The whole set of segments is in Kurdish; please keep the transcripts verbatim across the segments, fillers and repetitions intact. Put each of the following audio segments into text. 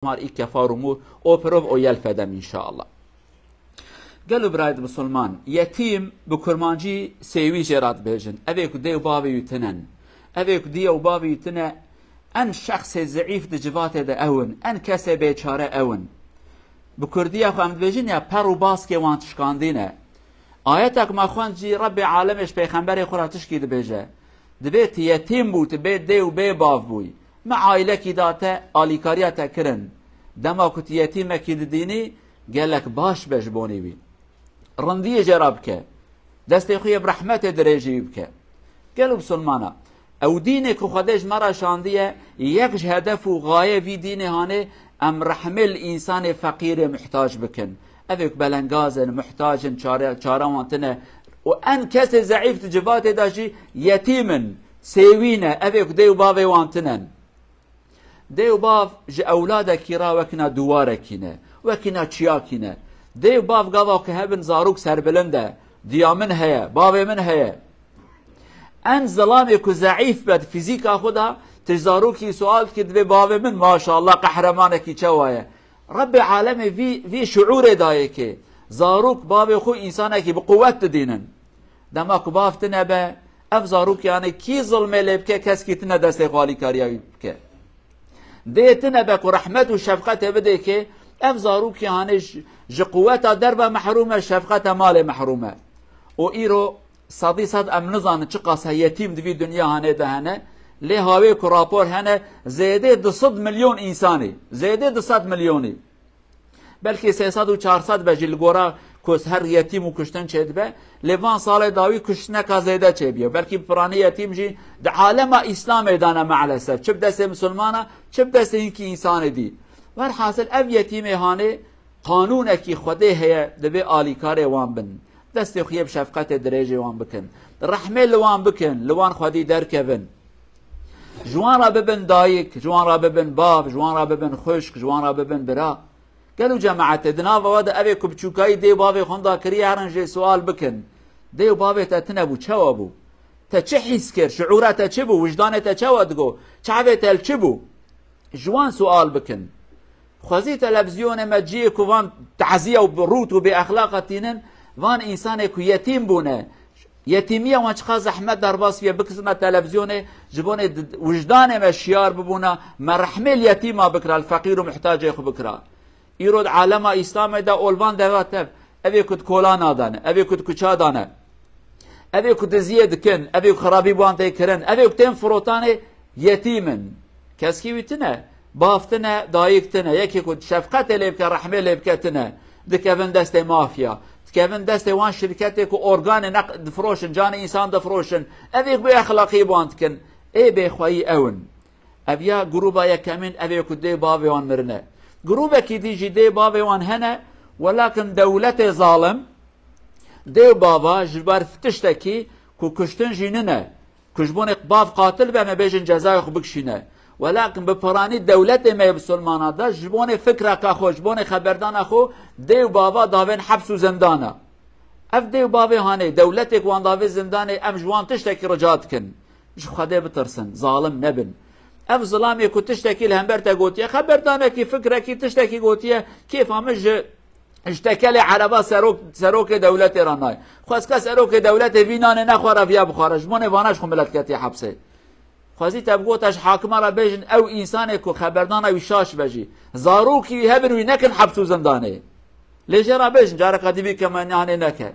mar î kefar û mûr, o pirov o yel fedem înşallah. Gelo birayê misilman, yetîm bi kurmancî sêwî jê re dibêjin. Ev ê ku dê û bavê wî tinen. Ev ê ku dê û bavê wî tine, en şexsê zeîf di civatê de ew in, en kesê bêçare ew in. Bi kurdiya xwe em dibêjin ya per û baskê wan tişkandî ne. Ayeta ku me xwend jî Rebbê alemê ji pêxemberê xwe re tişkî dibêje. Dibê tu yetîm bû, tu bê dê û bê bav bûyî. Me aîlekî da te, alîkariya te kirin. Dema ku tu yetîmekî didînî, gelek baş be ji bonê wî. Rindiyê jê re bike. Destê xwe yê bi rehmetê dirêjî wî bike. Gelo misilmana, ew dînê ku Xwedê ji me re şandiye, yek ji hedef û xayê vî dînê hanê, em rehmê li însanê feqîrê muhtac bikin. Ev ê ku belengaz in, muhtac in, çare, çare wan tine. Û en kesê zeîf di civatê de jî yetîm in, sêwî ne, ev ê ku dê û bavê wan tinen. Dê û bav ji ewladekî re wekîna duwarekî ne, wekîna çiyakî ne. Dê û bav gava ku hebin zarok serbilind e, diya min heye, bavê min heye. En zilamê ku zeîf be di fîzîka xwe de, tu ji zarokî sual dikî, dibê bavê min maşallah qehremanekî çawa ye. Rebbê alemê vî, vî şuûrê dayê kê. Zarok bavê xwe însanekî bi quwet didînin. Dema ku bav tine be, ev zarokê hanê kî zilmê lê bike, keskî tine destê xwe alîkariya wî bike. Dê tine be ku rehmet û şefqetê bidê kê, ev zarokê hanê ji, ji quweta derve mehrûm e, şefqeta malê mehrûm e. Û îro sedî sed em nizanin çiqas he yetîm di vî dinya hanê de hene, lê hawê ku rapor hene, zêdê du sed milyon însanî, zêdê du sed milyonî. Belkî sê sed û çar sed be jî li gora ku her yetîm û kuştin çêdibe, lê van salê dawî kuştineka zêde çêbiye. Belkî bi piranî yetîm jî di alema Îslamê de ne mealesef. Çi bi destê misilmana, çi bi destê hinkî însanê dî. Werhasil ev yetîmê hanê qanûnekî Xwedê heye, divê alîkarê wan bin. Destê xwe yê bi şefqetê dirêjê wan bikin. Rehmê li wan bikin, li wan xwedî derkevin. Ji wan re bibin dayik, ji wan re bibin bav, ji wan re bibin xwişk, ji wan re bibin bira. Gelo cemaetê, di nava we de ev ê ku biçûkayî dê û bavê xwe da kiriye, herin jê sual bikin. Dê û bavê te tine bû, çawa bû? Te çi hîs kir? Şiûra te çi bû? Wijdanê te çawa digo? Çavê te li çi bû? Ji wan sual bikin. Xwezî televîzyonê me cihê ku van teziya û rût û bêexlaqa tînin, van însanê ku yetîm bûne, yetîmiya wan çiqas zehmet derbas bûye, bikisine televîzyonê, ji bonê di-, wijdanê me şiyar bibûna, me rehmê li yetîma bikira, li feqîr û muhtacê xwe bikira. Îro di alema Îslamê de olvan deva tev, ev ê ku di kolana de ne, ev ê ku di kuça de ne, ev ê ku diziyê dikin, ev ê ku xirabî bi wan tê kirin, ev ê ku tên firotanê yetîm in. Keskî wî tine, bav tine, dayik tine, yekê ku şefqetê lê bike, rehmê lê bike tine. Dikevin destê mafya, dikevin destê wan şirketê ku organê neq-, difiroşin, canê însan difiroşin. Ev ê ku bêexlaqî bi wan dikin. Ê bêxweyî ew in. Ev ya grûba yekemîn, ev ê ku dê bavê wan mirine. Grûbekî dî jî dê bavê wan hene, welakin dewletê zalim, dê û bava ji ber tiştekî ku kuştin jî nine, ku ji bonê bav qatil be, me bêjin cezayê xwe bikişîne. Welakin bi piranî dewletê me yê bisilmana de ji bonê fikreka xwe, ji bonê xeberdana xwe dê û bava davên heps û zindana. Ev dê û bavê hanê, dewletê ku wan davê zindanê, em ji wan tiştekî rica dikin. Ji Xwedê bitirsin, zalim nebin. Ev zilamê ku tiştekî li hember te gotiye, xeberdanekî, fikrekî, tiştekî gotiye, kêfa min ji, ji tekelê ereba serok, serokê dewletê re nayê. Xwezka serokê dewletê vî nanê nexwara, viya bixwara. Ji bonê vana ji xwe milet ketiye hepsê. Xwezî te bigota ji hakima re bêjin, ew însanê ku xeberdana wî şaş be jî, zarokî wî hebin, wî nekin heps û zindanê. Lê jê re bêjin, careka dî vî kemenanê neke.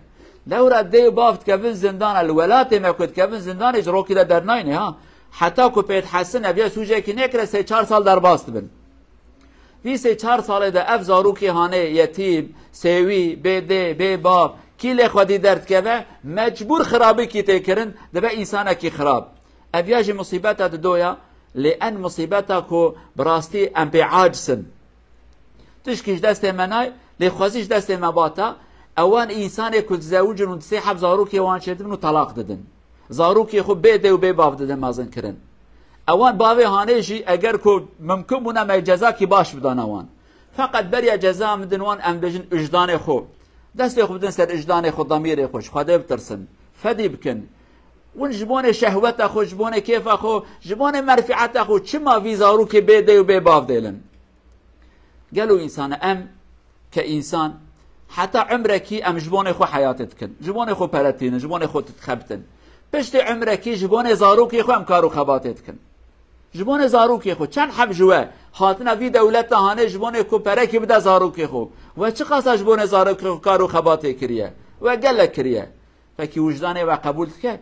Lewra dê û bav dikevin zindana, li welatê me ku dikevin zindanê ji rokî de dernayne ha. Heta ku pêt hesin ev ya sûcekî nêkire, sê çar sal derbas dibin. Vî sê çar salê de ev zarokê hanê yetîm, sêwî, bê dê, bê bav, kî lê xwedî derdikeve, mecbûr xirabikî tê kirin, dibe însanekî xirab. Ev ya jî musîbeta dido ya, lê en musîbeta ku bi rastî em pê aciz in. Tişkî ji destê me nayê, lê xwezî ji destê me bata, ewan însanê ku dizewicin û di sê heb zarokê wan çêdibin û telaq didin. Zarokê xwe bê dê û bê bav didin mezin kirin. Ewan bavê hanê jî eger ku mimkun bûna me cezakî baş bidana wan. Feqet beriya ceza em bidin wan, em bêjin wijdanê xwe. Destê xwe bidin ser wijdanê xwe, demîrê xwe, ji Xwedê bitirsin. Fedî bikin. Win ji bonê şehweta xwe, ji bonê kêfa xwe, ji bonê merfîeta xwe, çima vî zarokê bê dê û bê bav dêlin? Gelo însan e, em ke însan, heta umrekî em ji bonê xwe heyatê dikin. Ji bonê xwe pere tînin, ji bonê xwe dixebitin. Piştî umrekî ji bonê zarokê xwe em kar û xebatê dikin. Ji bonê zarokê xwe. Çend heb ji we hatine vî dewleta hanê ji bonê ku perekî bide zarokê xwe. We çiqasa ji bonê zarokê xwe kar û xebatê kiriye? We gelek kiriye. Pekî wijdanê we qebûl dike?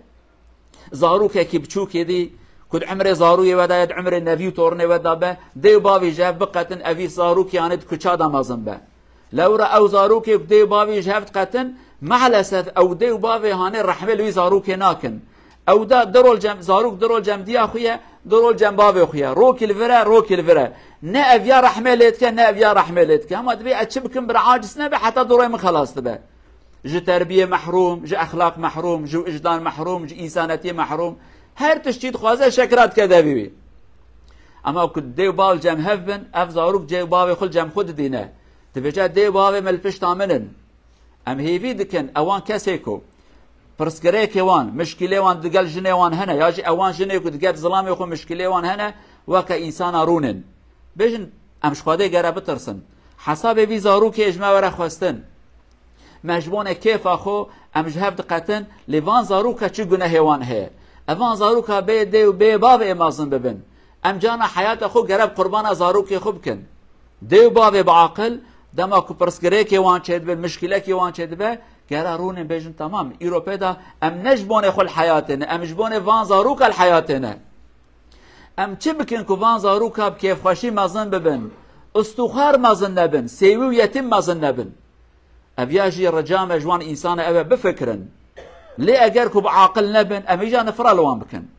Zarokekî biçûkê dî ku di umrê zarûyê we de ye, di umrê nevî û tornê we de be, dê û bavê ji hev biqetin, evî zarokê hanê di kuça de mezin be. Lewra ew zarokê ku dê û bavê ji hev diqetin, maalesef ew dê û bavê hanê rehmê li wî zarokê nakin. Ew da du rol cem, zarok du rol cem diya xwe ye, du rol cem bavê xwe ye. Rokî li vir e, rokî li vir e. Ne ev ya rehmê lê dike, ne ev ya rehmê lê dike. Hema dibê ez çi bikim bira aciz nebe, heta du rê min xelas dibe. Ji terbiyê mehrûm, ji exlaq mehrûm, ji wijdan mehrûm, ji însanetiyê mehrûm. Her tiştî dixwaze şekira dike devî wî. Ema ku dê û bav cem hev bin, ev zarok cê û bavê xwe li cem xwe didîne. Dibêje dê û bavê me li pişta min in. Em hêvî dikin, ewan kesê ku pirsgirêkê wan, mişkîlê wan digel jinê wan hene, ya jî ewan jinê ku digel zilamê xwe mişkîlê wan hene, weke însana rûnin. Bêjin, em ji Xwedê gere bitirsin. Hesabê vî zarokê ji me were xwestin. Me ji bonê kêfa xwe em ji hev diqetin, lê van zaroka çi gunehê wan heye? Evan zaroka bê dê û bê bavê ê mezin bibin. Em cana heyata xwe gere bi qurbana zarokê xwe bikin. Dê û bavê bi aqil, dema ku pirsgirêkê wan çêdibe, mişkîlekê wan çêdibe, gere rûnin bêjin, temam, îro pê de em ne ji bonê xwe li heyatê ne, em ji bonê van zaroka li heyatê ne. Em çi bikin ku van zaroka bi kêfxweşî mezin bibin, istûxar mezin nebin, sêwî û yetîm mezin nebin? Ev ya jî rica me ji wan însana ev e bifikirin. Lê eger ku bi aqil nebin, em îja nifira li wan bikin.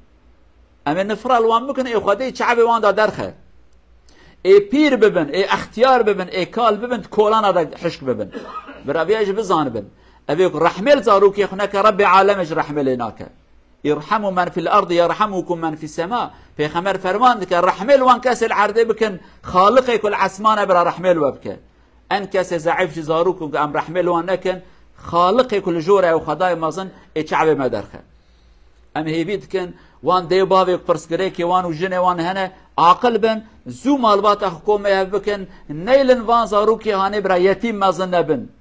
Em ê nifira li wan bikin, ê Xwedê çavê wan da derxe. Ê pîr bibin, ê extiyar bibin, ê kal bibin, di kolana de hişk bibin. Bira vê jî bizanibin. Ev ê ku rehmê li zarokê xwe neke, Rebbê alemê jî rehmê lê nake. "İrhamu men fil ardi yerhamukum men fis sema." Pêxember ferman dike, "Rehmê li wan kesê li erdê bikin, Xaliqê ku li esman e bira rehmê li we bike." En kesê zeîf jî zarok ku em rehmê li wan nekin, Xaliqê ku li jor e û Xwedayê mezin ê çavê me derxe. Em hêvî dikin, wan dê û bavê ku pirsgirêkê wan û jinê wan hene, aqil bin, zû malbata xwe komê hev bikin, neylin van zarokê hanê bira yetîm mezin nebin.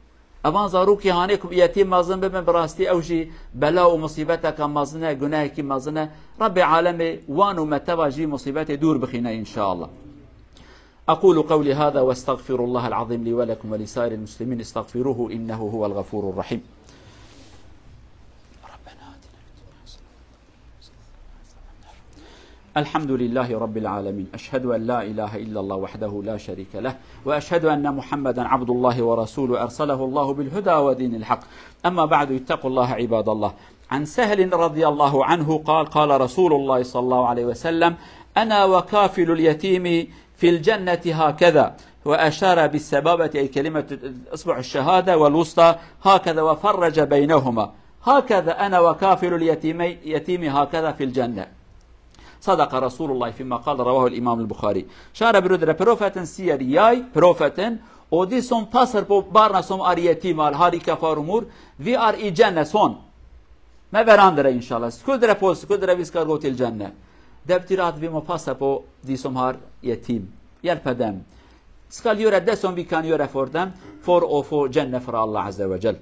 Evan zarokê hanê ku yetîm mezin bibin, bi rastî ew jî bela û musîbeteke mezin e, gunehekî mezin e. Rebbê alemê wan û me teva jî musîbetê dûr bixîne înşallah. أقول قولي هذا وأستغفر الله العظيم لي ولكم ولسائر المسلمين، استغفروه إنه هو الغفور الرحيم. ربنا آتنا في الدنيا حسنة. الحمد لله رب العالمين. أشهد أن لا إله إلا الله وحده لا شريك له، وأشهد أن محمدا عبد الله ورسوله أرسله الله بالهدى ودين الحق. أما بعد، اتقوا الله عباد الله. عن سهل رضي الله عنه قال: قال رسول الله صلى الله عليه وسلم: "أنا وكافل اليتيم في الجنة هكذا"، وأشار بالسبابة، أي كلمة إصبع الشهادة، والوسطى هكذا، وفرج بينهما. "هكذا أنا وكافل اليتيم، يتيم هكذا في الجنة. صدق رسول الله فيما قال"، رواه الإمام البخاري. Şara biro dire profetin siyer yay, profetin, o di son pasar po barna som ar yetim al, hari kefar umur, vi ar i cenne son. Me veran dire inşallah. Skur dire pol, skur dire viskar gotil cenne. Debtirat vi mo pasa po di som har yetim. Yel pedem. Skal yore desom vi kan yore fordem, for ofo cenne for Allah Azze ve Cel.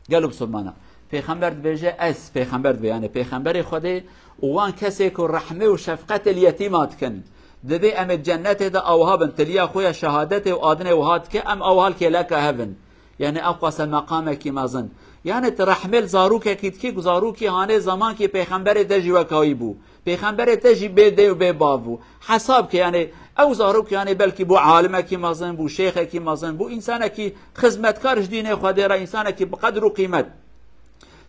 Gelo bisilmana. Pêxember dibêje, ez pêxember dibe, yani pêxemberê Xwedê û wan kesê ku rehmê û şefqetê li yetîma dikin. Dibê em ê cennetê de awha bin, tiliya xwe ya şehadetê û adinê wiha dike, em awha li kêleka hev in. Yani ew qase meqamekî mezin. Yani tu rehmê li zarokekî dikî ku zarokî hanê zamankî pêxemberê te jî weka wî bû. Pêxemberê te jî bê dê û bê bav bû. Hesab ke, yani, ew zarok, yani, belkî bû alimekî mezin, bû şêxekî mezin, bû însanekî xizmetkar ji dînê Xwedê re, însanekî bi qedr û qîmet.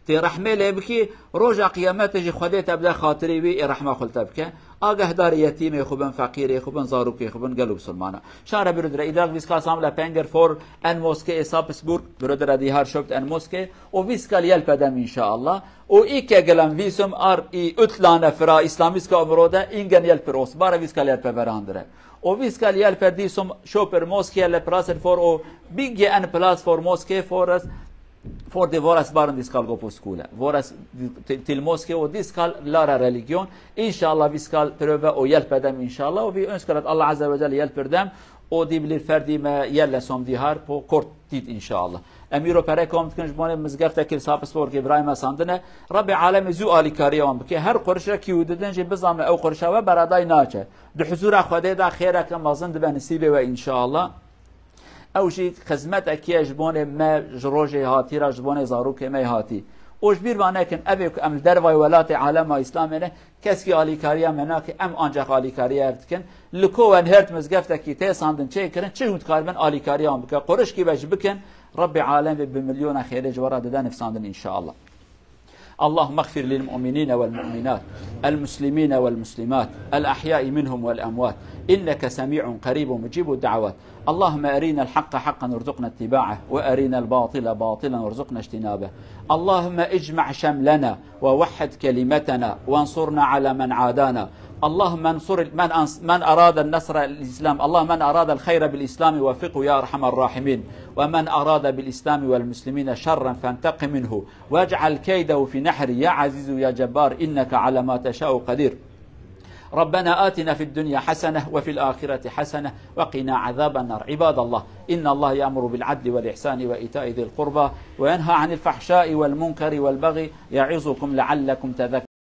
Tê rehmê lê bikî, roja qiyametê jî Xwedê te bide xatirê wî, ê rehma xwe li te bike. Agahdarê yetîmê xwe bin, feqîrê xwe bin, zarokê xwe bin, gelo bisilmana. Şare biro dire, îdrak vîskal samle penger for en moskê ê Sapsburg, biro dire dî har şopt en moskê, û vîskal yel pedem înşaallah. O î ke gelem vîsum ar î utlane fira îslamiska umro de ingen yel pir os. Bare vîskal yel pe veran dire. O vîskal yel pe dîsum şopir moskê le praser for o bigge en plas for moskê for es for de voras barın diskal gopo skule. Voras til moskê o diskal lara religion. İnşallah vîskal pirove o yel pedem inşallah. O vi önskarat Allah Azze ve Celle yel pirdem. O dî bilî ferdî me yelle som dîhar po kort dît înşallah. Em îro pere kom dikin ji bonê mizgeftekî li Sapisporkê birayê me sandine. Rebbê alemê zû alîkariya wan bike. Her qurişekî û didin jî bizane ew qurişa we beraday naçe. Di huzûra Xwedê de xêreke mezin dibe nisîbê we înşallah. Ew jî xizmetekî ye ji bonê me ji rojê hatî re, ji bonê zarokê me hatî. Û ji bîr va nekin, evê ku em li dervayê welatê alema Îslamê ne, keskî alîkariya me nake, em ancaq alîkariya ev dikin. Li ko we nihert mizgeftekî tê sandin çê kirin, çi hûn dikaribin alîkariya wan bike. Qurişkî ve ji bikin, Rebbê alem vê bi milyona xêrê ji we re dide nifsandin înşallah. اللهم اغفر للمؤمنين والمؤمنات، المسلمين والمسلمات، الأحياء منهم والأموات، إنك سميع قريب مجيب الدعوات. اللهم أرنا الحق حقا وارزقنا اتباعه، وأرنا الباطل باطلا وارزقنا اجتنابه. اللهم اجمع شملنا ووحد كلمتنا وانصرنا على من عادانا. اللهم انصر من أنص-، من أراد النصر للإسلام، اللهم من أراد الخير بالإسلام وفقه يا أرحم الراحمين، ومن أراد بالإسلام والمسلمين شرا فانتقم منه، واجعل كيده في نحره يا عزيز يا جبار، إنك على ما تشاء قدير. ربنا آتنا في الدنيا حسنة وفي الآخرة حسنة وقنا عذاب النار. عباد الله، إن الله يأمر بالعدل والإحسان وإيتاء ذي القربى وينهى عن الفحشاء والمنكر والبغي يعظكم لعلكم تذكرون.